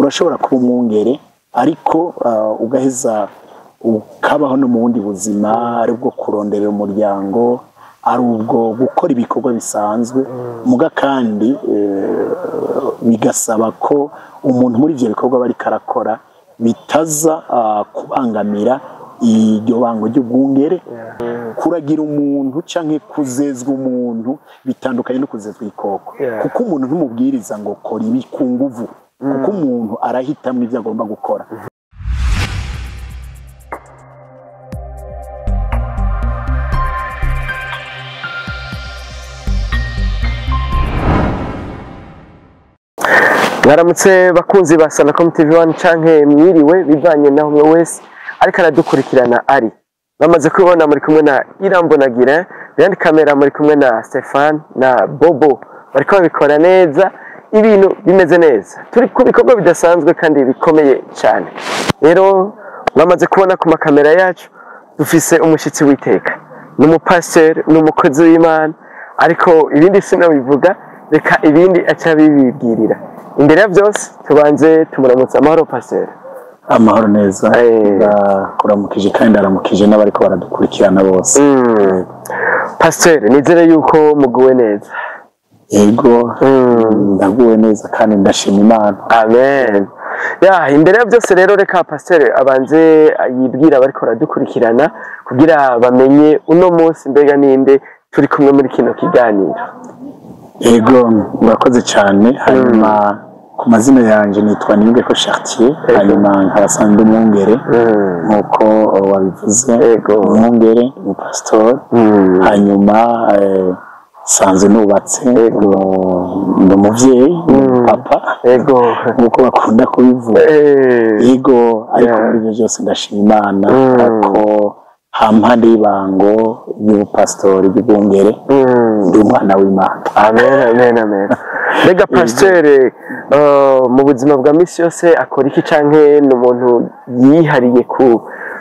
Urashobora kuba umwungere ariko ugaheza ukabaho no mu bundi buzima, ari ubwo kuronderera umuryango, ari ubwo gukora ibikorwa bisanzwe, muga kandi bigasaba ko umuntu muri ivyo bikorwa bari karakora bitaza kubangamira iryo bango ry'ubwungere. Kuragira umuntu canke kuzezwa umuntu bitandukanye no kuzezwa ikoko, kuko umuntu ntumubwiriza ngo kora ibi ku nguvu, kuko umuntu arahitamwo ivyo agomba gukora. Mwaramutse bakunzi ba Sanacom TV1 canke mwiriwe bivanye naho umwe wese ariko aradukurikirana ari. Bamaze kubona muri kumwe na Irambonagira, behind camera muri kumwe na Stefan na Bobo. Bariko babikora neza, ibintu bimeze neza. Turi ku bikorwa bidasanzwe kandi bikomeye cyane. Rero bamaze kubona ku makamera yacu dufise umushitsi witeka. Ni umupasteur, ni umukozi w'Imana, ariko ibindi sinabivuga, reka ibindi aca bibibwirira. Imbere ya byose tubanze tumuramutse. Amahoro pasteur. Amahoro neza, ndakuramukije kandi ndaramukije n'abariko baradukurikirana bose. Pasteur, nizere yuko muguwe neza. Yego, ndaguwe neza kandi ndashima Imana. Amen. Ya, imbere ya byose rero reka pasteur abanze yibwira abariko baradukurikirana kugira bamenye uno munsi mbega ninde turi kumwe muri kino kiganiro. Yego, murakoze cyane. Hanyuma ku mazina yanje nitwa Niyungeko Chartier, hanyuma nkaba umwungere nkuko wabivuze. Yego. Umwungere, umupasitori, hanyuma sanzwe nubatse, ndi umuvyeyi, papa. Yego. Nkuko bakunda kubivuga. Yego, ariko muri ibyo byose ndashima Imana ko hampande y'ibango y'ubupasitori bw'ubwungere ndi umwana w'Imana. Amen, amen, amen. Mbega pasteur mu buzima bwa misi yose akora iki canke ni umuntu yihariye ku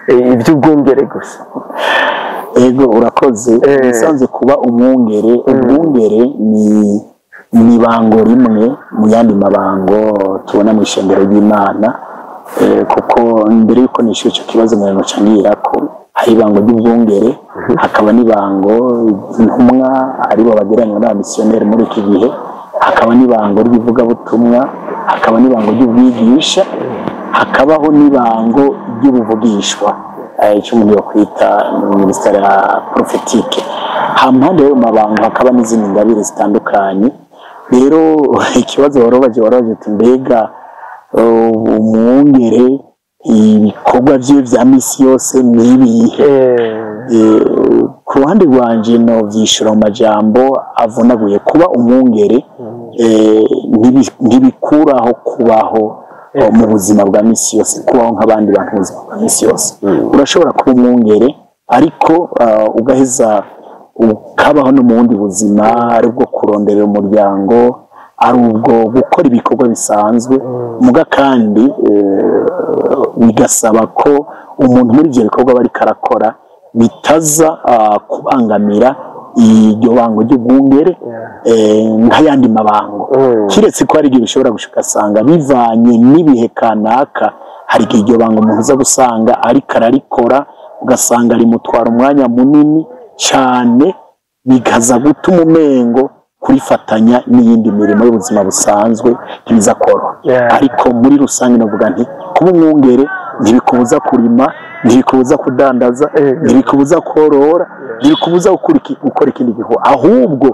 iby'ubwungere gusa? Ego, urakoze. Bisanzwe kuba umwungere, ubwungere ni ibango rimwe mu yandi mabango tubona mu ishengero ry'Imana, kuko mbere yuko nishyura ico kibazo ngira ko hari ibango ry'ubwungere, hakaba n'ibango intumwa aribo bagereranywa n'abamisiyoneri muri iki gihe, hakaba n'ibango ry'ivugabutumwa, hakaba n'ibango ry'ubwigisha, hakabaho n'ibango ry'ubuvugishwa, icyo umuntu yokwita ministère prophétique. Hampande y'ayo mabango hakaba n'izindi ngabire zitandukanye. Rero ikibazo warobaje uti mbega umwungere ibikorwa vyiwe vya misi yose nibihe? Ku ruhande rwanje no vyishura mu majambo avunaguye. Kuba umwungere ntibikuraho kubaho mu buzima bwa misi yose, kubaho nk'abandi bantu mu buzima bwa misi yose. Urashobora kuba umwungere ariko ugaheza ukabaho no mu bundi buzima, ari ubwo kuronderera umuryango, ari ubwo gukora ibikorwa bisanzwe, muga kandi bigasaba ko umuntu muri ivyo bikorwa bari karakora bitaza kubangamira iryo bango ry'ubwungere nk'ayandi mabango. Kiretse ko hari igihe bishobora gushika asanga bivanye n'ibihe kanaka, hari igihe iryo bango umuntu uza gusanga ariko ararikora ugasanga rimutwara umwanya munini cyane, bikaza gutuma umengo kurifatanya n'iyindi mirimo y'ubuzima busanzwe ntibiza koroha. Ariko muri rusange navuga nti kuba umwungere ntibikubuza kurima, ntibikubuza kudandaza, ntibikubuza korora, ntibikubuza gukora ikindi gikorwa, ahubwo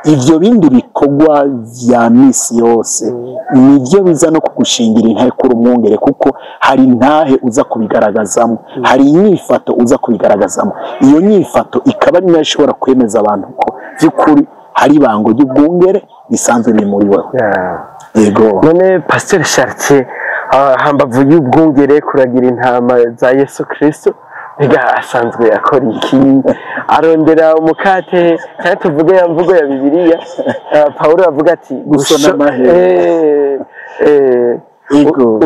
ivyo bindi bikorwa vya misi yose nivyo biza no kugushingira intahe kuri umwungere, kuko hari intahe uza kubigaragazamo, hari inyifato uza kubigaragazamo. Iyo nyifato ikaba ari nayo ishobora kwemeza abantu ko vy'ukuri hari ibango ry'ubwungere risanzwe riri muri wewe. Yego. None Pasteur Chartier, hambavu y'ubwungere kuragira intama za Yesu Kristo, mbega asanzwe akora iki? Arondera umukate, cyane tuvuge ya mvugo ya Bibiliya, Paulo avuga ati gusona amahera.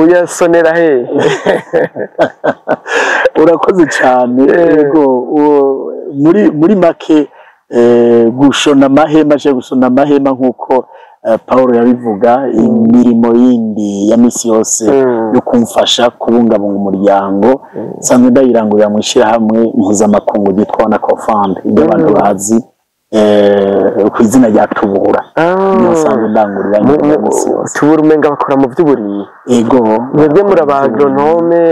Uyasonera he? Urakoze cyane. Yego, muri make gushona amahema, je gusona amahema nkuko Paul yabivuga, imirimo yindi ya misi yose yo kumfasha kubungabunga umuryango nsanzwe ndayirangurira mu ishyirahamwe mpuzamakungu ryitwa Wanaco Fund, ibyo abantu bazi ku izina rya Tubura. Niho nsanzwe ndangurira imirimo ya misi yose. Tubura, umenga bakora mu by'uburimyi. Ego. Mwebwe muri aba agronome?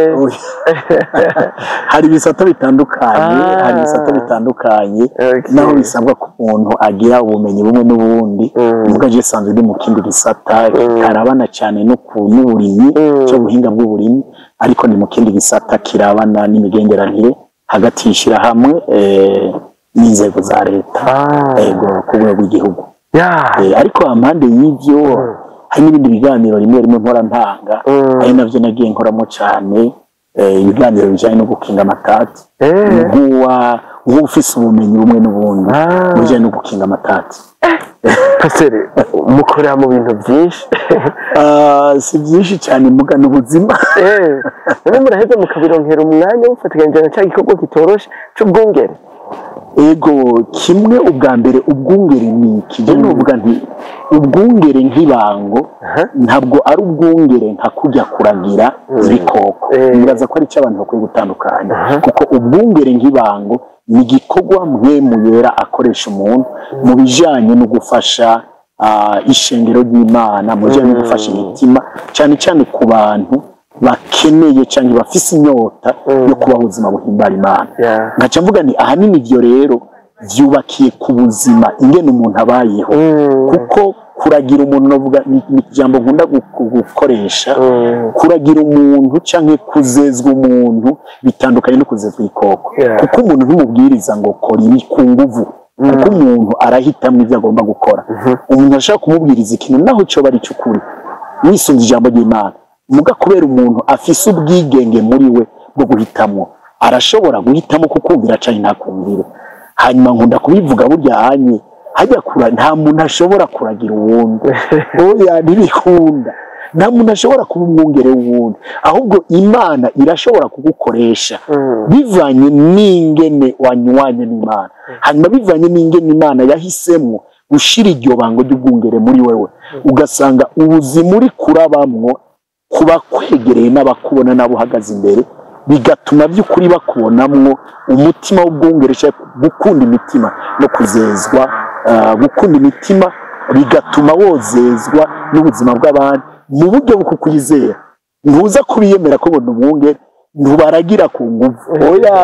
Hari ibisata bitandukanye, hari ibisata bitandukanye, naho bisabwa ko umuntu agira ubumenyi bumwe n'ubundi. Muga je sanzwe ndi mu kindi gisata kitarabana cyane no ku n'uburimyi, cyo buhinga bw'uburimyi, ariko ni mu kindi gisata kirabana n'imigenderanire hagati y'ishirahamwe n'inzego za leta, ego, ku rwego rw'igihugu. Ariko ampande y'ivyo hari n'ibindi biganiro rimwe rimwe mpora ntanga, ari navyo nagiye nkoramo cyane, ibiganiro bijanye no gukinga amatati, nk'ufise ubumenyi bumwe n'ubundi mu bijanye no gukinga amatati. Pasiteri, mukorera mu bintu byinshi. Ah, si byinshi cyane, muga n'ubuzima. None muraheza mukabironkera umwanya mufatikanyije na cya gikorwa kitoroshe c'ubwungere? Ego, kimwe ubwa mbere, ubwungere ni iki? Je nuvuga nti ubwungere nk'ibango ntabwo ari ubwungere nka kujya kuragira ibikoko. Nibaza ko ari cyo abantu bakwiye gutandukanya, kuko ubwungere nk'ibango ni igikorwa Mpwemu Yera akoresha umuntu mu bijanye no gufasha ishengero ry'Imana, mu bijanye no gufasha imitima, cyane cyane ku bantu bakeneye cyangwa bafise inyota yo kubaho ubuzima buhimbara Imana. Nkaca mvuga ni ahanini ibyo rero vyubakiye ku buzima ingene umuntu abayeho, kuko kuragira umuntu, novuga ni ijambo nkunda gukoresha, kuragira umuntu canke kuzezwa umuntu bitandukanye no kuzezwa igikoko, kuko umuntu ntumubwiriza ngo kora ibi ku nguvu, kuko umuntu arahitamwo ibyo agomba gukora. Umuntu ashaka kumubwiriza ikintu naho coba ari cy'ukuri wisunze ijambo ry'Imana, muga kubera umuntu afise ubwigenge muri we bwo guhitamwo, arashobora guhitamo kukumvira canke ntakumvire. Hanyuma nkunda kubivuga, burya hanye hajya kura nta muntu ashobora kuragira uwundi, oya, ntibikunda. Nta muntu ashobora kuba umwungere w'uwundi, ahubwo Imana irashobora kugukoresha bivanye n'ingene wanywanye n'Imana, hanyuma bivanye n'ingene Imana yahisemwo gushira iryo bango ry'ubwungere muri wewe, ugasanga ubuzima uri kurabamwo kuba kwegereye n'abakubona n'abo uhagaze imbere, bigatuma by'ukuri bakubonamwo umutima w'ubwungere cyangwa gukunda imitima no kuzezwa, gukunda imitima bigatuma wozezwa n'ubuzima bw'abandi mu buryo bwo kukwizera. Ntuza kubiyemera ko bona umwungere, ntubaragira ku nguvu, oya.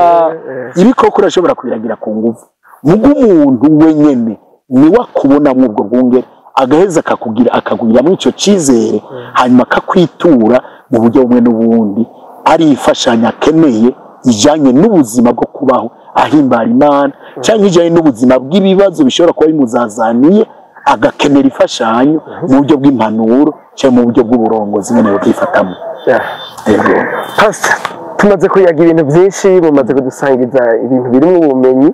Ibikoko urashobora kubiragira ku nguvu, mugo umuntu wenyene niwe akubonamwo ubwo bwungere, agaheza akakugira, akakugiramwo ico cizere, hanyuma akakwitura mu buryo bumwe n'ubundi, ari imfashanyo akeneye ijanye n'ubuzima bwo kubaho ahimbara Imana, cyangwa ijanye n'ubuzima bw'ibibazo bishobora kuba bimuzazaniye, agakenera imfashanyo mu buryo bw'impanuro cyangwa mu buryo bw'uburongozi nyene bwifatamo. Yego. Pastor, tumaze kuyaga ibintu byinshi, mumaze kudusangiza ibintu birimo ubumenyi,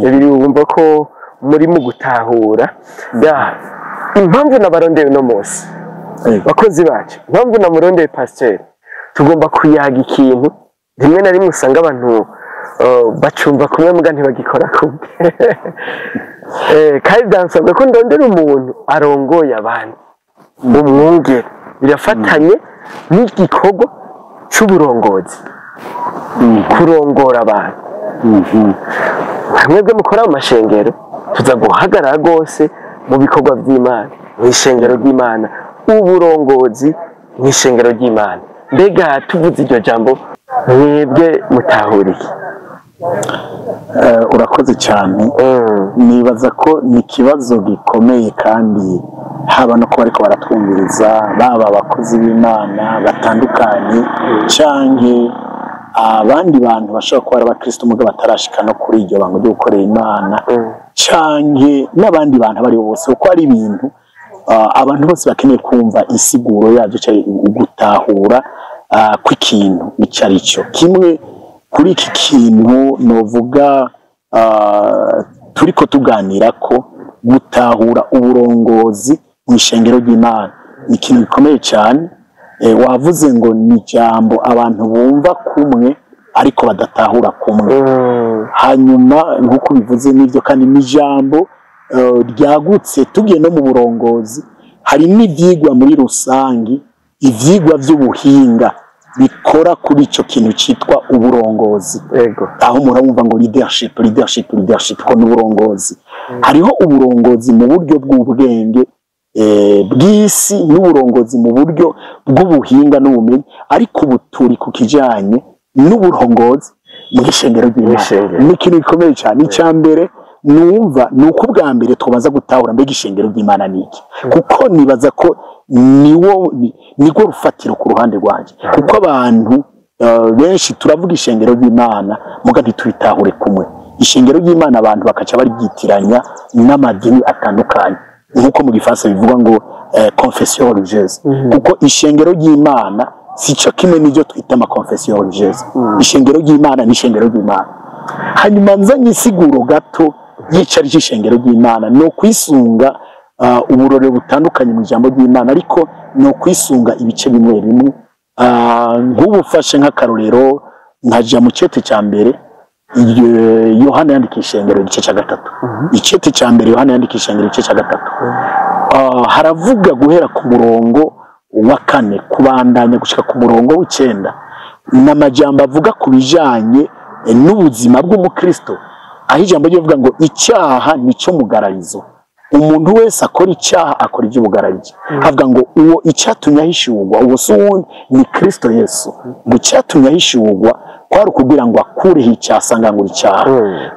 biri wumva ko muri mu gutahura. Impamvu nabarondeye uno munsi, bakozi bacu, impamvu namurondeye pasiteri, tugomba kuyaga ikintu rimwe na rimwe usanga abantu bacumva kumwe muga ntibagikora kumwe. Kandi byansabwa ko ndondera umuntu arongoye abandi, umwungere, birafatanye n'igikorwa c'uburongozi, kurongora abantu. Mwebwe mukora mu mashengero, tuza guhagarara rwose mu bikorwa by'Imana, mu ishengero ry'Imana, uburongozi mu ishengero ry'Imana. Mbega tuvuze iryo jambo, mwebwe mutahuriye? Urakoze cyane. Nibaza ko ni ikibazo gikomeye, kandi haba no kuba ariko baratwumviriza, baba abakozi b'Imana batandukanye canke abandi bantu bashobora kuba ari abakristo muga batarashika no kuri iryo bango ryo gukorera Imana, canke n'abandi bantu abo aribo bose, kuko ari ibintu abantu bose bakeneye kumva insiguro yabyo canke gutahura kw'ikintu icyo ari cyo. Kimwe kuri iki kintu novuga, turiko tuganira ko gutahura uburongozi mu ishengero ry'Imana ni ikintu gikomeye cyane. Wavuze ngo ni ijambo abantu bumva kumwe ariko badatahura kumwe. Hanyuma nk'uko bivuze n'ibyo, kandi ni ijambo ryagutse. Tugiye no mu burongozi, Hari n'ivyigwa muri rusangi, ivyigwa vy'ubuhinga bikora kuri ico kintu citwa uburongozi. Aho murabumva ngo leadership, leadership, leadership, ko n'uburongozi. Hariho uburongozi mu buryo bw'ubwenge bw'isi n'uburongozi mu buryo bw'ubuhinga n'ubumenyi, ariko ubu turi ku kijanye n'uburongozi mu ishengero ry'Imana. Mw'ishengero. Ni ikintu gikomeye cyane. Icya mbere numva ni uko ubwa mbere tubanza gutahura mbega ishengero ry'Imana ni iki, kuko nibaza ko niwo rufatiro ku ruhande rwanjye, kuko abantu benshi turavuga ishengero ry'Imana muga ntitubitahure kumwe. Ishengero ry'Imana abantu bakaca baryitiranya n'amadini atandukanye, nk'uko mu gifaransa bivuga ngo confession religieuse, kuko ishengero ry'Imana si cyo kimwe n'ibyo twita ama confession religieuse. Ishengero ry'Imana ni ishengero ry'Imana. Hanyuma nzanye insiguro gato y'icari c'ishengero ry'Imana, ni ukwisunga uburorero butandukanye mu ijambo ry'Imana, ariko ni ukwisunga ibice bimwe bimwe. Nk'ubufashe nk'akarorero, nkaja mu cete ca mbere Yohana yandika ishengero, igice ca 3. Icete ca mbere Yohana yandika ishengero, igice ca 3, haravuga guhera ku murongo wa 4 kubandanya gushika ku murongo w'9, n'amajambo avuga ku bijanye n'ubuzima bw'umukristo, aho ijambo rivuga ngo icyaha nico mugararizo, umuntu wese akora icyaha akora iby'ubugarariji. Havuga ngo uwo icyatumye ahishurwa, uwo si uwundi ni Kristo Yesu, ngo icyatumye ahishurwa kwari ukugira ngo akureho icyaha, asangangure icyaha,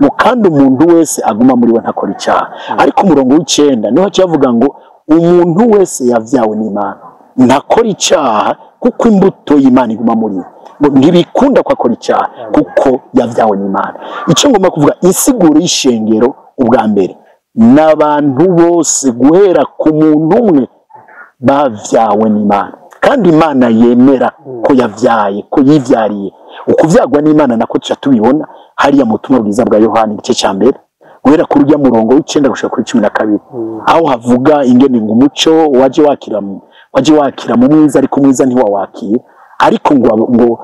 ngo kandi umuntu wese aguma muri we ntakora icyaha. Ariko umurongo w'9 niho cyavuga ngo umuntu wese yavyawe n'Imana ntakora icyaha, kuko imbuto y'Imana iguma muri we, ngo ntibikunda ko akora icyaha kuko yavyawe n'Imana. Icyo ngomba kuvuga, insiguro y'ishengero ubwa mbere n'abantu bose guhera ku muntu umwe bavyawe n'Imana, kandi Imana yemera ko yavyaye, ko yivyariye. Ukuvyagwa n'Imana nako tuca tubibona hariya mu butumwa bwiza bwa Yohana igice ca 1 guhera kuri urya murongo w'9 gushika kuri 12, aho havuga ingene ngo umuco waje wakira mu mwiza, ariko umwiza ntiwawakira, ariko ngo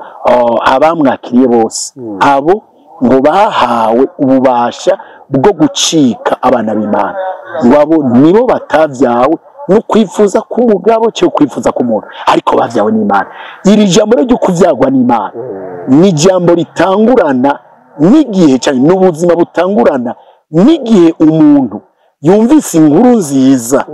abamwakiriye bose abo ngo bahawe ububasha bwo gucika abana b'Imana, ngo abo nibo batavyawe no kwifuza k'umugabo cyo kwifuza k'umuntu, ariko bavyawe n'Imana. Iri jambo ryo kuvyagwa n'Imana ni jambo ritangurana n'igihe cyane, n'ubuzima butangurana n'igihe umuntu yumvise inkuru nziza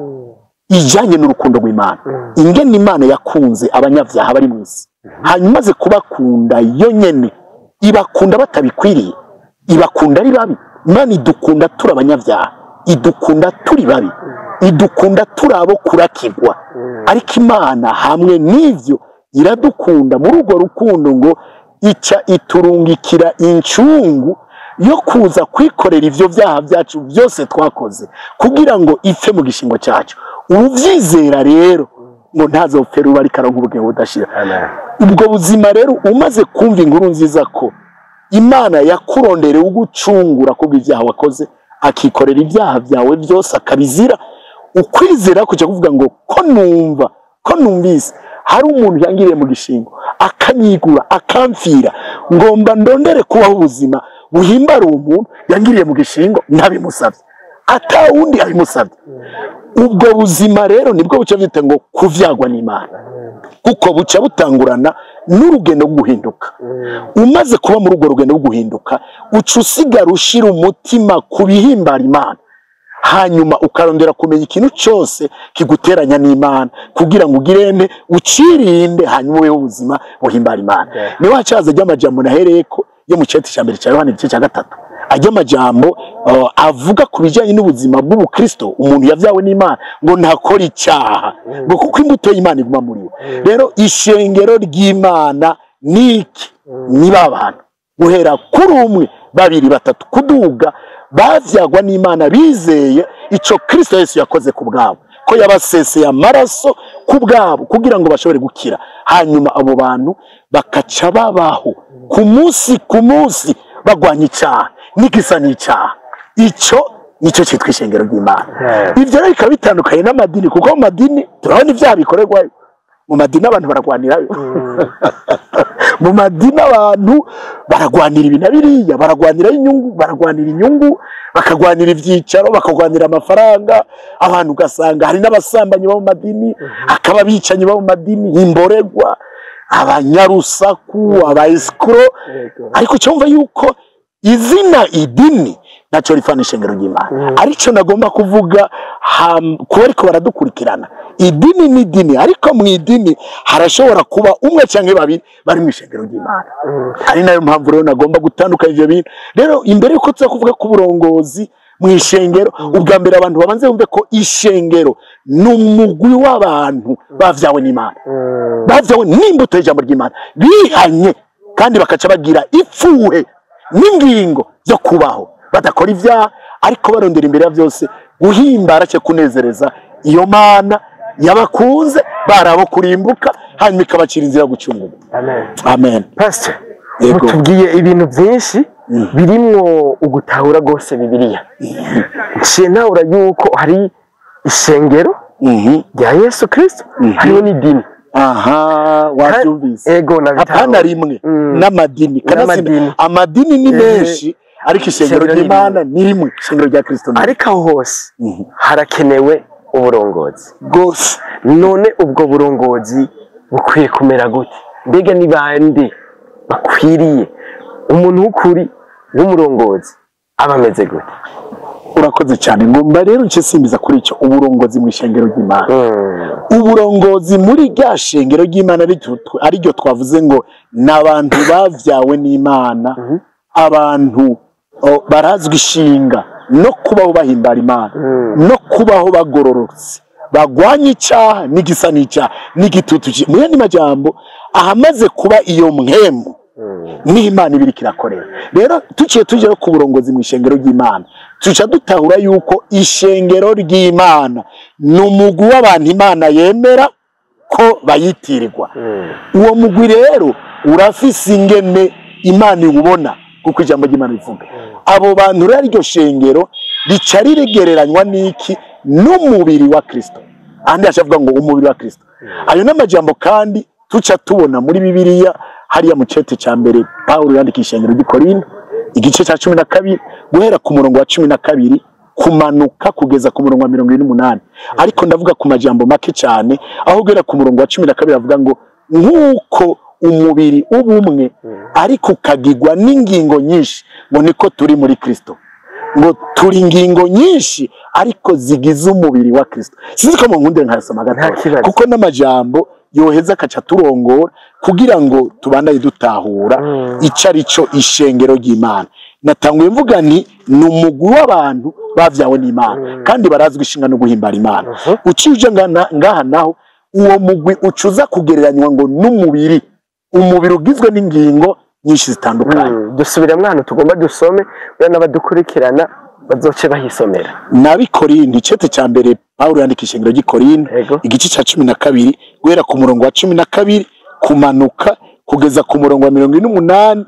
ijanye n'urukundo rw'Imana, ingene Imana yakunze abanyavyaha bari mu isi, hanyuma aze kubakunda yo nyene, ibakunda batabikwiriye, ibakunda ari babi. Imana idukunda turi abanyavyaha, idukunda turi babi, idukunda turi abo kurakirwa, ariko Imana hamwe n'ivyo iradukunda. Muri urwo rukundo ngo ica iturungikira incungu yo kuza kwikorera ivyo vyaha byacu byose twakoze, kugira ngo ipfe mu gishingo cyacu. Uvyizera rero ngo ntazopfe ruba ariko aronka ubugingo budashira. Ubwo buzima rero umaze kumva inkuru nziza ko Imana yakurondereye ugucungura kubw'ivyaha wakoze, akikorera ibyaha byawe byose akabizira, ukwizera kuja kuvuga ngo ko numva, ko numvise hari umuntu yangiriye mu gishingo akanyigura akamfira, ngomba ndondere kubaho ubuzima buhimbara uwo muntu yangiriye mu gishingo ntabimusavye, atawundi abimusavye. Ubwo buzima rero nibwo buca byita ngo kuvyagwa n'Imana, kuko buca butangurana n'urugendo rwo guhinduka. Umaze kuba muri urwo rugendo rwo guhinduka, uca usigara ushira umutima ku bihimbara Imana, hanyuma ukarondera kumenya ikintu cyose kiguteranya n'Imana kugira ngo ugirende ucirinde, hanyuma ubeho ubuzima buhimbara Imana. Niho hacaza ry'amajambo nahereyeko yo mu cete cya mbere cya Yohana igice cya 3, ajya amajambo avuga ku bijyanye n'ubuzima bw'ubukristo, umuntu yavyawe n'Imana ngo ntakora icyaha, ngo kuko imbuto y'Imana iguma muri we. Rero ishengero ry'Imana niki? Niba abantu guhera kuri 1, 2, 3 kuduga bavyagwa n'Imana, bizeye ico Kristo Yesu yakoze ku bwabo, ko yabaseseye amaraso ku bwabo kugira ngo bashobore gukira. Hanyuma abo bantu bakaca babaho ku munsi ku munsi bagwanya icyaha n'igisa n'icyaha. Ico nicyo cyitwa ishengero ry'Imana. Ivyo rero bikaba bitandukanye n'amadini, kuko mu madini turabona ivyaha bikorerwayo. Mu madini abantu baragwanirayo. Mu madini abantu baragwanira ibi na biriya, baragwanira inyungu, baragwanira inyungu, bakagwanira ivyicaro, bakagwanira amafaranga. Abantu ugasanga hari n'abasambanyi bo mu madini, hakaba abicanyi bo mu madini, imboregwa, abanyarusaku, aba escrocs. Ariko cyumva yuko izina idini nacyo rifana ishengero ry'Imana. Aricyo nagomba kuvuga kuba ariko baradukurikirana, idini ni idini, ariko mu idini harashobora kuba umwe cyangwa babiri bari mu ishengero ry'Imana. Ari nayo mpamvu rero nagomba gutandukanya ibyo bintu. Rero imbere yuko tuza kuvuga ku burongozi mu ishengero, ubwa mbere abantu babanze bumve ko ishengero ni umugwi w'abantu bavyawe n'Imana, bavyawe n'imbuto y'ijambo ry'Imana, bihanye kandi bakaca bagira ipfuhe n'ingingo zo kubaho badakora ibyaha, ariko barondera imbere ya byose guhimbara cyo kunezereza iyo Mana yabakunze barabo kurimbuka, hanyuma ikabacira inzira yo gucungurwa. Amen. Amen. Pastor, Yego. mutubwiye ibintu byinshi birimwo ugutahura rwose Bibiliya. Nciye ntahura yuko hari ishengero rya Yesu Kristo, hariho n'idini. Aha wabyumvise. Ego, nabitahura. Hapana rimwe, n'amadini. Kanatsinda, N'amadini. amadini ni menshi, ariko ishengero Ishengero ni ry'Imana ni rimwe, ishengero rya Kristo ni rimwe. Ariko aho hose harakenewe uburongozi. Rwose. None ubwo burongozi bukwiye kumera gute? Mbega ni bande bakwiriye? Umuntu w'ukuri w'umurongozi aba ameze gute? Urakoze cyane. Ngomba rero nce simbiza kuri icyo uburongozi mu ishengero ry'Imana. Uburongozi muri rya shengero ry'Imana ariryo twavuze ngo ni abantu bavyawe n'Imana, abantu barazwi ishinga no kubaho bahimbara Imana, no kubaho bagororotse, bagwanya icyaha n'igisa n'icyaha n'igitutu. Mu yandi majambo, ahamaze kuba iyo mpwemu niho Imana ibiri kirakorera. Rero tuciye tugera ku burongozi mu ishengero ry'Imana, tuca dutahura yuko ishengero ry'Imana ni umugwi w'abantu Imana yemera ko bayitirirwa. Uwo mugwi rero urafise ingene Imana iwubona, kuko ijambo ry'Imana rivuga. Abo bantu rero, iryo shengero rica rigereranywa n'iki? N'umubiri wa Kristo. Ahandi hashavuga ngo umubiri wa Kristo. Ayo n'amajambo kandi tuca tubona muri Bibiliya hariya mu cete ca mbere Pawulo yandika ishengero ry'i Korinto, igice ca 12, guhera ku murongo wa 12 kumanuka kugeza ku murongo wa 48. Ariko ndavuga ku majambo make cyane, aho guhera ku murongo wa 12 avuga ngo nk'uko umubiri uba umwe ariko ukagigwa n'ingingo nyinshi, ngo niko turi muri Kristo, ngo turi ingingo nyinshi ariko zigize umubiri wa Kristo. Sinzi ko munkundire nkayasoma Nta gato, kibazo. kuko n'amajambo yoheza akaca turongora kugira ngo tubandanye dutahura ico ari cyo ishengero ry'Imana. Natanguye mvuga nti ni umugwi w'abantu bavyawe n'Imana kandi barazwi ishinga no guhimbara Imana. Uciye uje ngaha naho, uwo mugwi ucuza kugereranywa ngo n'umubiri, umubiri ugizwe n'ingingo nyinshi zitandukanye. Dusubiramo ahantu tugomba dusome, kugira n'abadukurikirana bazoce bahisomera. N'abikorinto, icete cya mbere Pawulo yandika ishengero ry'i Korinto, igice cya 12, guhera ku murongo wa 12 kumanuka kugeza ku murongo wa 48.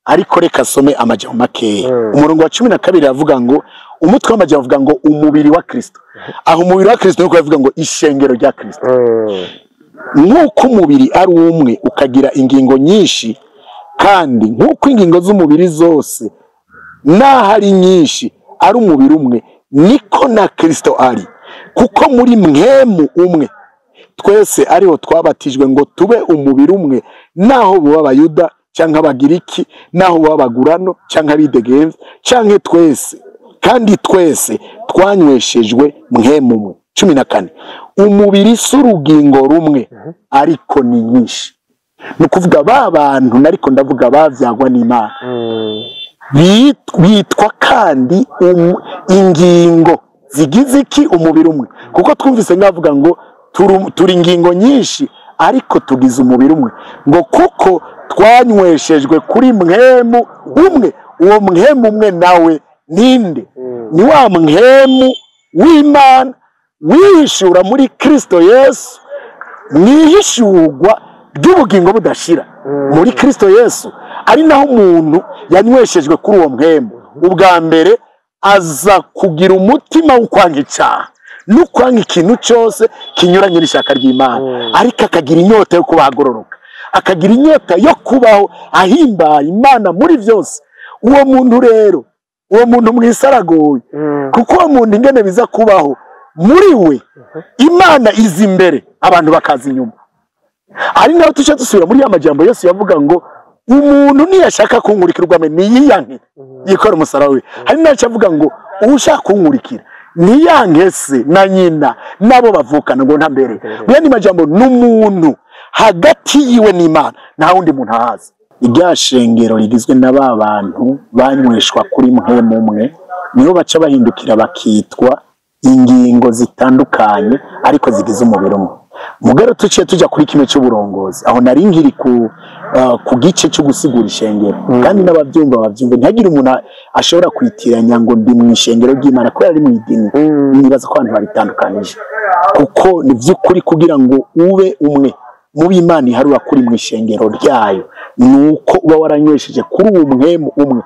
Ariko reka asome amajambo makeya. Umurongo wa 12 aravuga ngo, umutwe w'amajambo avuga ngo umubiri wa Kristo. Aho umubiri wa Kristo nuko avuga ngo ishengero rya Kristo. Nk'uko umubiri ari umwe ukagira ingingo nyinshi, kandi nk'uko ingingo z'umubiri zose n'aho ari nyinshi ari umubiri umwe, niko na Kristo ari. Kuko muri mpwemu umwe twese ariho twabatijwe ngo tube umubiri umwe, naho buba Abayuda canke Abagiriki, naho buba abagurano canke abidegemvya, canke twese, kandi twese twanyweshejwe mpwemu umwe. 14, umubiri si urugingo rumwe ariko ni nyinshi. Ni ukuvuga ba bantu nariko ndavuga bavyagwa n'Imana, bitwa kandi ingingo zigize iki? Umubiri umwe. Kuko twumvise ngavuga ngo turi ingingo nyinshi ariko tugize umubiri umwe, ngo kuko twanyweshejwe kuri mpwemu umwe. Uwo mpwemu umwe nawe ninde? Ni wa mpwemu w'Imana wihishura muri Kristo Yesu, mwihishurwa ry'ubugingo budashira muri Kristo Yesu. Ari naho umuntu yanyweshejwe kuri uwo mpwemu, ubwa mbere aza kugira umutima wo kwanga icyaha no kwanga ikintu cyose kinyuranye n'ishaka ry'Imana, ariko akagira inyota yo kuba agororoka. akagira inyota yo kubaho ahimbara Imana muri byose. Uwo muntu rero, uwo muntu mwisaragoye, kuko uwo muntu ingene biza kubaho muri we, Imana izi imbere, abantu bakaza inyuma. Ari naho tuce dusubira muri ya majambo Yesu yavuga ngo umuntu niyashaka kunkurikira ubwa mbere niyiyanke yikora umusaraba we. Hari naco avuga ngo ushaka kunkurikira niyanke se na nyina nabo bavukana ngo ntambere. Muri majambo n'umuntu hagati yiwe n'Imana nta wundi muntu ahazi. Irya shengero rigizwe na ba bantu banyweshwa kuri mpwemu umwe, niho baca bahindukira bakitwa ingingo zitandukanye ariko zigize umubiri umwe. Mugero tuciye tujya kuri kimwe cy'uburongozi, aho nari nkiri ku gice cyo gusigura ishengero, kandi n'ababyumva babyumve, ntihagire umuntu ashobora kwitiranya ngo ndi mu ishengero ry'Imana kubera ari mu idini. Nibaza ko abantu babitandukanije, kuko ni by'ukuri kugira ngo ube umwe mu b'Imana iharura kuri mu ishengero ryayo, nuko uba waranywesheje kuri uwo mwemu umwe,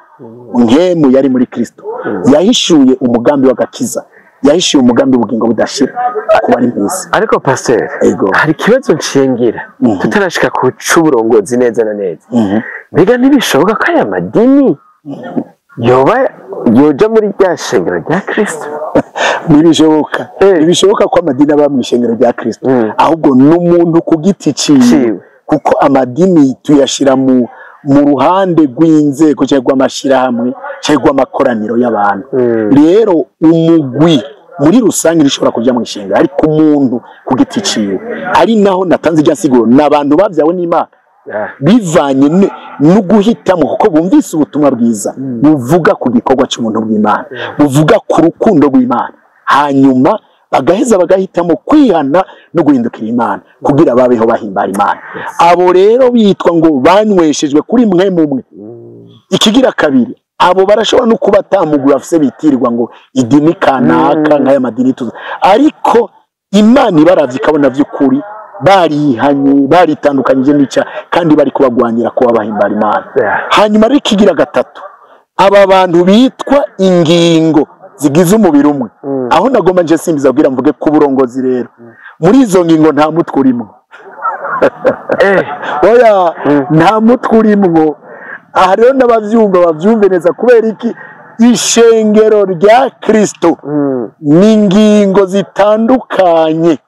mwemu yari muri Kristo, yahishuye umugambi w'agakiza, yahishuye umugambi w'ubugingo budashira ku bari mu isi. Ariko pasteur, hari ikibazo nshingira tutarashika ku c'uburongozi neza na neza. Mbega ntibishoboka ko aya madini yoba yoja muri rya shengero rya Kristo? Ntibishoboka. Ntibishoboka ko amadini aba mu ishengero rya Kristo, ahubwo n'umuntu ku giti ciwe, kuko amadini tuyashira mu ruhande rw'inzego cyangwa rw'amashirahamwe cyangwa rw'amakoraniro y'abantu. Rero umugwi muri rusange nishobora kujya mu ishengero, ariko umuntu ku giti ciwe, ari naho natanze irya siguro, n'abantu babyawe n'Imana bivanye no guhitamo, kuko bumvise ubutumwa bwiza buvuga ku gikorwa cy'umuntu bw'Imana, buvuga ku rukundo rw'Imana, hanyuma bagaheza bagahitamo kwihana no guhindukira Imana kugira babeho bahimbara Imana. Abo rero bitwa ngo banyweshejwe kuri mwe mumwe. Ikigira kabiri, abo barashobora no kuba atamugura afise bitirirwa ngo idini kanaka nk'aya madini tuzi, ariko Imana ibaravye ikabona vy'ukuri barihanye, baritandukanyije n'icyaha, kandi bari kubagwanira kuba bahimbara Imana. Hanyuma rero ikigira gatatu, aba bantu bitwa ingingo zigize umubiri umwe, aho nagomba nje simbiza kugira mvuge ku burongozi. Rero muri izo ngingo nta mutwe urimo. Oya, nta mutwe urimwo. Aha rero n'abavyumva bavyumve neza, kubera iki? Ishengero rya Kristo ni ingingo zitandukanye,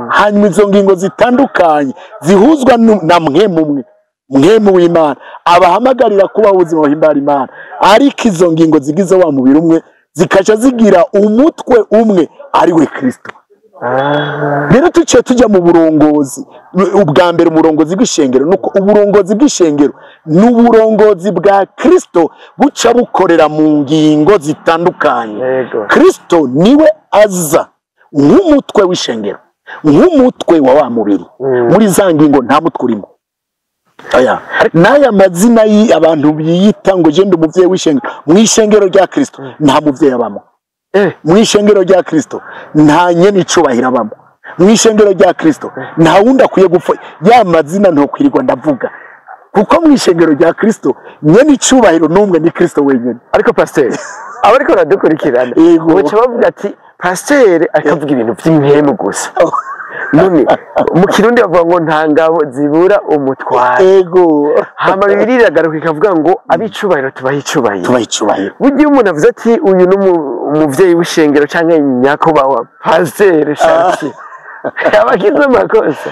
hanyuma izo ngingo zitandukanye zihuzwa na mwemu umwe, mwemu w'Imana abahamagarira kuba ubuzima buhimbara Imana, ariko izo ngingo zigize wa mubiri umwe zikaca zigira umutwe umwe ari we Kristo. Rero tuciye tujya mu burongozi. Ubwa mbere umurongozi bw'ishengero, nuko uburongozi bw'ishengero n'uburongozi bwa Kristo buca bukorera mu ngingo zitandukanye. Kristo niwe aza nk'umutwe w'ishengero, nk'umutwe wa mubiri. Muri za ngingo nta mutwe urimo. Aya n'aya mazina abantu biyita ngo je ndi umuvyeyi w'ishengero, mu ishengero rya Kristo nta muvyeyi abamo. Mu ishengero rya Kristo nta nyene icubahiro abamo. Mu ishengero rya Kristo nta wundi akwiye gupfa. Ya mazina ntokwirirwa ndavuga, kuko mu ishengero rya Kristo nyene icubahiro n'umwe, ni Kristo wenyene. Ariko pasteur, abariko baradukurikirana baca bavuga ati pasteur akavuga ibintu vy'impemu gusa. None mu Kirundi bavuga ngo nta ngabo zibura umutware. Ego. Hama Bibiliya iragaruka ikavuga ngo abicubahiro tubaha icubahiro. Tubaha icubahiro. Burya umuntu avuze ati uyu ni umuvyeyi w'ishengero canke nyakubahwa pasteur Shanti, abagize amakosa.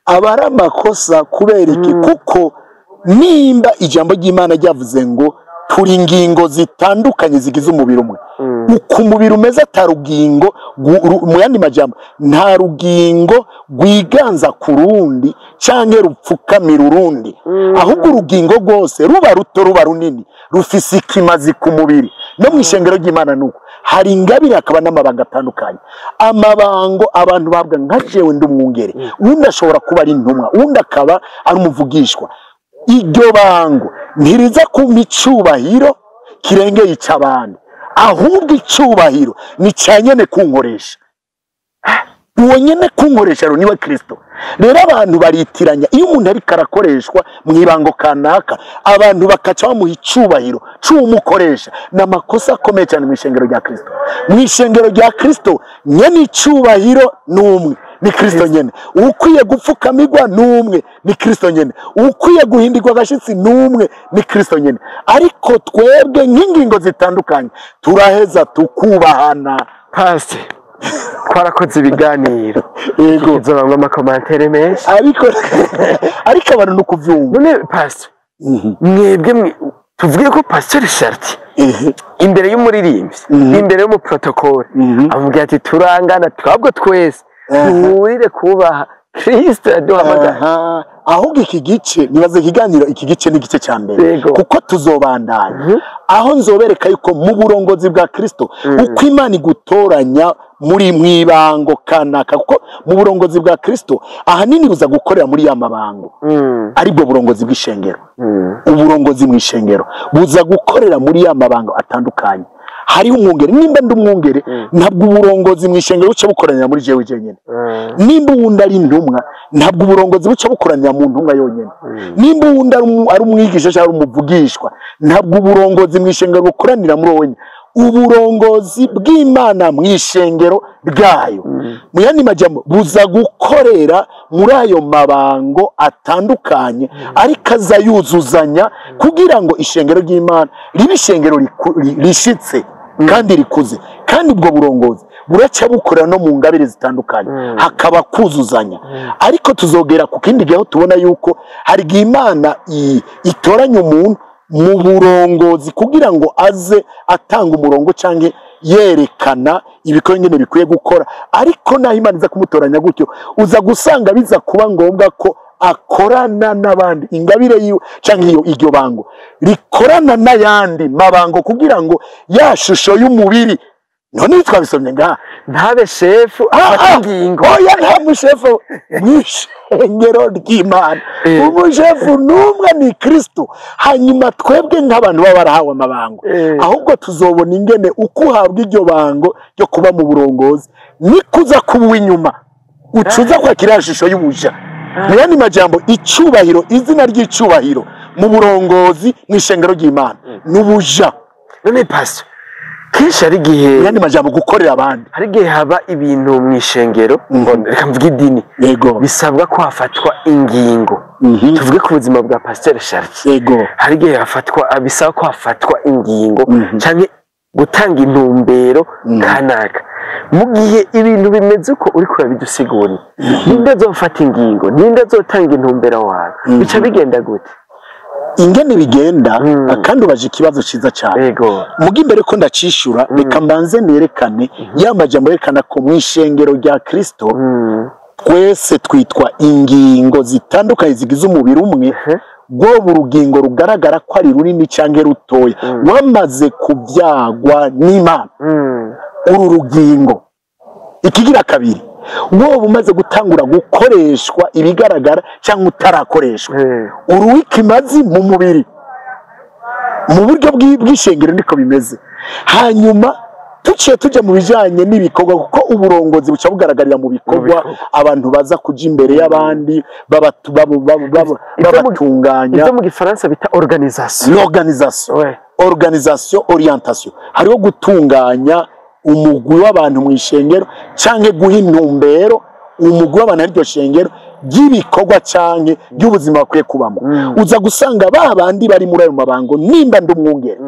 Aba ari amakosa kubera iki? Kuko nimba ijambo ry'Imana ryavuze ngo turi ingingo zitandukanye zigize umubiri umwe, uko umubiri umeze atarugingo, mu yandi majambo nta rugingo rwiganza ku rundi canke rupfukamira urundi, ahubwo urugingo rwose ruba ruto ruba runini rufise ikimazi ku mubiri. No mu ishengero ry'Imana nuko hari ingabire hakaba n'amabanga atandukanye. Amabango abantu babwa nka jewe ndi umwungere, undi ashobora kuba ari intumwa, undi akaba ari umuvugishwa. Iryo bango ntiriza kumpa icubahiro kirengeye ic'abandi, ahubwo icubahiro ni ca nyene kunkoresha. Uwo nyene kunkoresha rero niwe Kristo. Rero abantu baritiranya, iyo umuntu ariko arakoreshwa mu ibango kanaka, abantu bakaca bamuha icubahiro c'umukoresha. Ni amakosa akomeye cyane mu ishengero rya Kristo. Mu ishengero rya Kristo nyene icubahiro ni umwe, ni Kristo nyene. Ukwiye gupfukamirwa n'umwe, ni Kristo nyene. Ukwiye guhindirwa agashitsi n'umwe, ni Kristo nyene. Ariko twebwe nk'ingingo zitandukanye turaheza tukubahana. Pastor, twarakoze ibiganiro. Yego. Kizobamwo ama commentaires menshi. Ariko abantu ni ukuvyumva. None pastor, mwebwe tuvuge ko Pastor Sharti imbere y'umuririmbyi, imbere y'umuprotokole, amubwira ati turangana twabwo twese duhurire kubaha Kristo yaduhamagaye. Ahubwo iki gice nibaze ikiganiro, iki gice ni igice cya mbere, kuko tuzobandanya aho nzobereka yuko mu burongozi bwa Kristo uko Imana igutoranya muri mwibango kanaka, kuko mu burongozi bwa Kristo ahanini buza gukorera muri ya mabango, aribwo burongozi bw'ishengero. Uburongozi mu ishengero buza gukorera muri ya mabango atandukanye. Hariho umwungere, nimba ndi umwungere ntabwo uburongozi mu ishengero buca bukoranira muri jewe jenyine. Nimba uwundi ari intumwa ntabwo uburongozi buca bukoranira mu ntumwa yonyine. Nimba uwundi ari umwigisha cyangwa umuvugishwa ntabwo uburongozi mu ishengero bukoranira muri wowe. Uburongozi bw'Imana mu ishengero ryayo mu yandi majambo buza gukorera muri ayo mabango atandukanye, ariko aza yuzuzanya kugira ngo ishengero ry'Imana ribe ishengero rishitse kandi rikuze. Kandi ubwo burongozi buraca bukora no mu ngabire zitandukanye, hakaba kuzuzanya. Ariko tuzogera ku kindi gihe tubona yuko hari Imana itoranya umuntu mu burongozi kugira ngo aze atanga umurongo canke yerekana ibikorwa ingene bikwiye gukora. Ariko naho Imana iza kumutoranya gutyo, uza gusanga biza kuba ngombwa ko akorana n'abandi, ingabire yiwe canke iyo iryo bango rikorana n'ayandi mabango kugira ngo ya shusho y'umubiri. None twabisomye ngaha, ntabe shefu afata ingingo. Oya, nta mushefu mw'ishengero ry'Imana. Umushefu n'umwe ni Kristo. Hanyuma twebwe nk'abantu baba barahawe amabango, ahubwo tuzobona ingene uko uhabwa iryo bango ryo kuba mu burongozi nikuza kuba inyuma ucuza kwakira shusho y'ubuja. Mu yandi majambo, icyubahiro, izina ry'icyubahiro mu burongozi mw'ishengero ry'Imana n'ubuja. None pastor, kenshi hari igihe yandi majambo gukorera abandi, hari igihe haba ibintu mu ishengero, reka mvuge idini, yego, bisabwa ko hafatwa ingingo. Tuvuge ku buzima bwa Pastor Sharti, yego, hari igihe hafatwa, bisaba ko hafatwa ingingo canke gutanga intumbero kanaka. Mu gihe ibintu bimeze uko uriko urabidusigurira, ninde azofata ingingo, ninde azotanga intumbero wawe, bica bigenda gute? Ingene bigenda? Kandi ubaje ikibazo ciza cyane. Yego. Muga imbere ko ndacishura, reka mbanze nerekane ya majambo yerekana ko mu ishengero rya Kristo twese twitwa ingingo zitandukanye zigize umubiri umwe. Rwoba urugingo rugaragara ko ari runini canke rutoya, wamaze kubyagwa n'Imana. Uru rugingo ikigira kabiri, wowe umaze gutangura gukoreshwa ibigaragara cyangwa utarakoreshwa, uruwikimazi mu mubiri mu buryo bw'ishengero niko bimeze. Hanyuma tuciye tujya mu bijanye n'ibikorwa, kuko uburongozi buca bugaragarira mu bikorwa, abantu baza kuja imbere y'abandi babatunganya. Ibyo mu gifaransa bita organisation. L'organisation, organisation, orientation. Hariho gutunganya umugwi w'abantu mu ishengero canke guha intumbero umugwi w'abantu ari ryo shengero ry'ibikorwa canke ry'ubuzima bakwiye kubamo. Uza gusanga ba bandi bari muri ayo mabango, nimba ndi umwungere,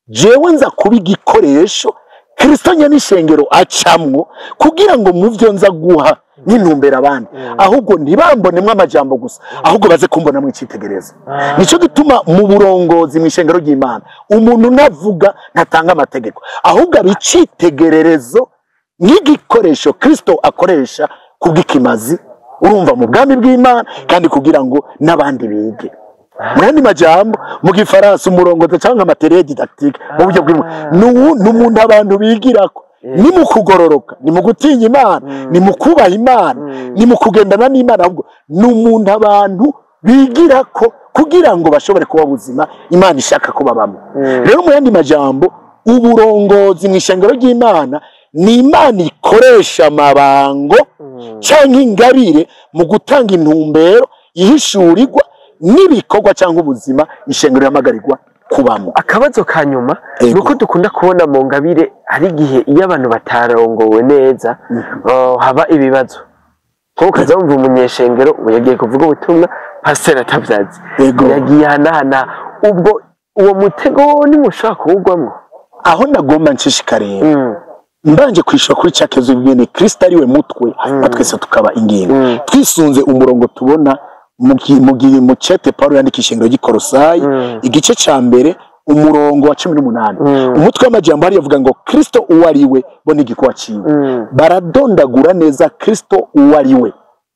jewe nza kuba igikoresho Kristo nyene ishengero acamwo kugira ngo mu vyo nza guha n'intumbero abandi, ahubwo ntibambonemwo amajambo gusa, ahubwo baze kumbonamwo icitegererezo. Nico gituma mu burongozi mu ishengero ry'Imana umuntu navuga ntatanga amategeko, ahubwo abicitegererezo nk'igikoresho Kristo akoresha kubw'ikimazi, urumva, mu bwami bw'Imana, kandi kugira ngo n'abandi bige. Mu yandi majambo, mu gifaransa umurongozi cyangwa matériel didactique mu buryo bw'Imana ni umuntu abantu bigirako, ni mu kugororoka, ni mu gutinya Imana, ni mu kubaha Imana, ni mu kugendana n'Imana, ahubwo ni umuntu abantu bigirako kugira ngo bashobore kuba buzima Imana ishaka ko babamo. Rero mu yandi majambo, uburongozi mu ishengero ry'Imana ni Imana ikoresha amabango canke ingabire mu gutanga intumbero ihishurirwa n'ibikorwa cyangwa ubuzima ishengero rihamagarirwa kubamo. Akabazo ka nyuma nuko dukunda kubona mu ngabire hari igihe iyo abantu batarongowe neza haba ibibazo. Nkuko wumva umunyeshengero ubu yagiye kuvuga ubutumwa, pasiteri atabyazi, yagiye ahanahana. Ubwo uwo mutego ntimushobora kuwugwamo. Aho nagomba nshishikare, mbanje kwishura kuri cya kibazo nyene, Kristo ari we mutwe, hanyuma twese tukaba ingingo. Twisunze umurongo tubona mu cete Paulo yandika ishengero ry'Ikorosayi, igice ca mbere umurongo wa 18, umutwe w'amajambo hari yavuga ngo Kristo uwo ari we bo n'igikorwa ciwe. Baradondagura neza Kristo uwo ari we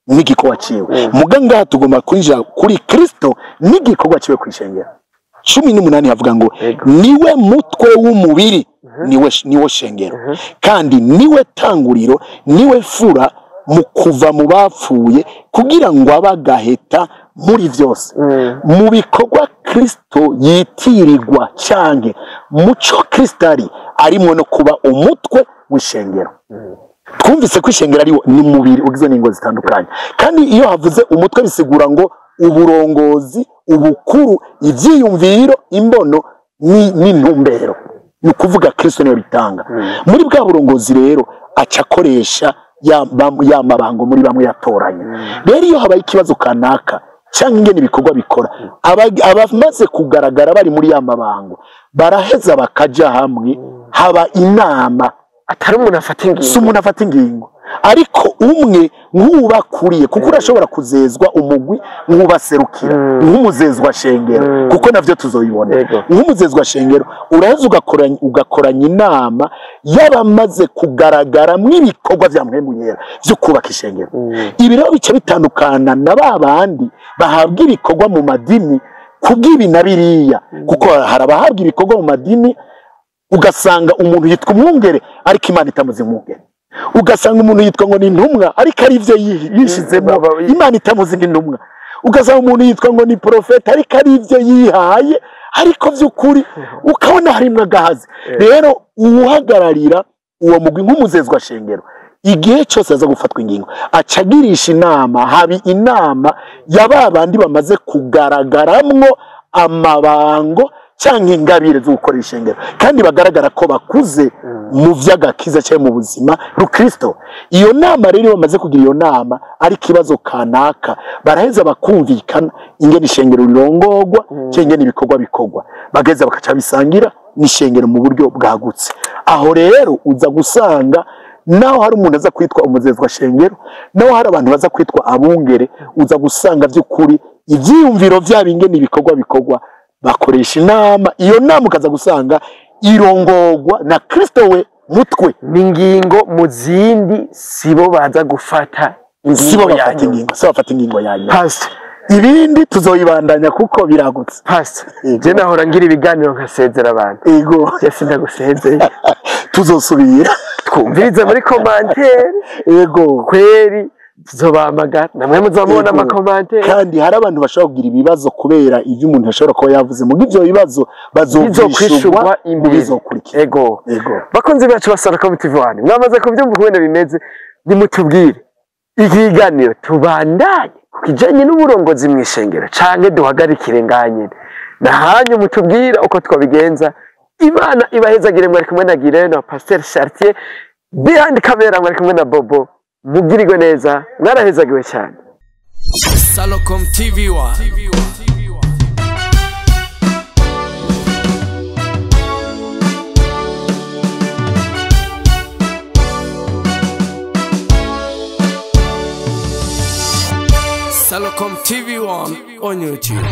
n'igikorwa ciwe. Muga ngaha tugomba kwinjira kuri Kristo n'igikorwa ciwe kwishengero. 18 havuga ngo niwe mutwe w'umubiri, niwe shengero, kandi niwe tanguriro, niwe fura mu kuva mu bapfuye, kugira ngo abagaheta muri vyose. Mu bikorwa Kristo yitirirwa canke muco Kristo ari arimwo no kuba umutwe w'ishengero. Twumvise ko ishengero ari ni umubiri ugizwe n'ingo zitandukanye, kandi iyo havuze umutwe bisigura ngo uburongozi, ubukuru, ivyiyumviro, imbono n'intumbero. Ni ukuvuga Kristo niwe bitanga. Muri bwa burongozi rero aca akoresha ya mabango muri bamwe yatoranya. Rero iyo habaye ikibazo kanaka cyangwa ingene ibikorwa bikora, abamaze kugaragara bari muri ya mabango baraheza bakaja hamwe, haba inama. Atari umuntu afata ingingo, si umuntu afata ingingo, ariko umwe nk'ubakuriye, kuko urashobora kuzezwa umugwi nk'ubaserukira, nk'umuzezwa shengero, kuko navyo tuzoyibona. Nk'umuzezwa shengero uraheza ugakoranya inama y'abamaze kugaragara mw'ibikorwa vya Mpwemu Yera vyo kubaka ishengero. Ibi rero bica bitandukana na ba bandi bahabwa ibikorwa mu madini kubw'ibi na biriya, kuko hari abahabwa ibikorwa mu madini ugasanga umuntu yitwa umwungere ariko Imana itamuzi umwungere, ugasanga umuntu yitwa ngo ni intumwa ariko ari ivyo yishizemo, Imana itamuzi nk'intumwa, ugasanga umuntu yitwa ngo ni profeta ariko ari ivyo yihaye, ariko vy'ukuri ukabona harimwo agahazi. Rero uhagararira uwo mugwi nk'umuzezwa shengero, igihe cyose aza gufatwa ingingo acagirisha inama, habi inama ya babandi bamaze kugaragaramwo amabango canke ingabire zo gukora ishengero, kandi bagaragara ko bakuze mu vy'agakiza cyangwa mu buzima rukristo. Iyo nama rero bamaze kugira iyo nama ari kibazo kanaka, baraheza bakumvikana ingene ishengero rirongogwa cyangwa ingene ibikorwa bikorwa, bageza bakaca bisangira n'ishengero mu buryo bwagutse. Aho rero uza gusanga naho hari umuntu aza kwitwa umuzezwa shengero, naho hari abantu baza kwitwa abungere, uza gusanga by'ukuri ivyiyumviro vyabo ingene ibikorwa bikorwa bakoresha inama. Iyo nama ukaza gusanga irongogwa na Kristo we mutwe. N'ingingo mu zindi sibo baza gufata ingingo, sibo bafata ingingo yanyu. Pastor, ibindi tuzoyibandanya kuko biragutse. Pastor, je nahora ngira ibiganiro nkasezera abantu. Ego, je sindagusezeye. Tuzosubira twumvirize muri commentaire. Ego, kweri tuzobahamagara namwe muzamubona amakomantere. Kandi hari abantu bashobora kugira ibibazo kubera ivyo umuntu ashobora kuba yavuze, mu ivyo bibazo bazokwishurwa imbere bizokurikira. Ego, bakunzi bacu ba Salacom TV1, mwamaze kubyumva uko bimeze, nimutubwire ikiganiro tubandanye kijanye n'uburongozi mwishengero canke duhagarikire nganye na hanyu, mutubwira uko twabigenza. Imana ibahezagire. Mwari kumwe na Girene na Pasteur Chartier, behind camera mwari kumwe na Bobo. Mugirigwe neza, mwarahezagiwe cyane. Salacom TV1. Salacom TV1 on YouTube.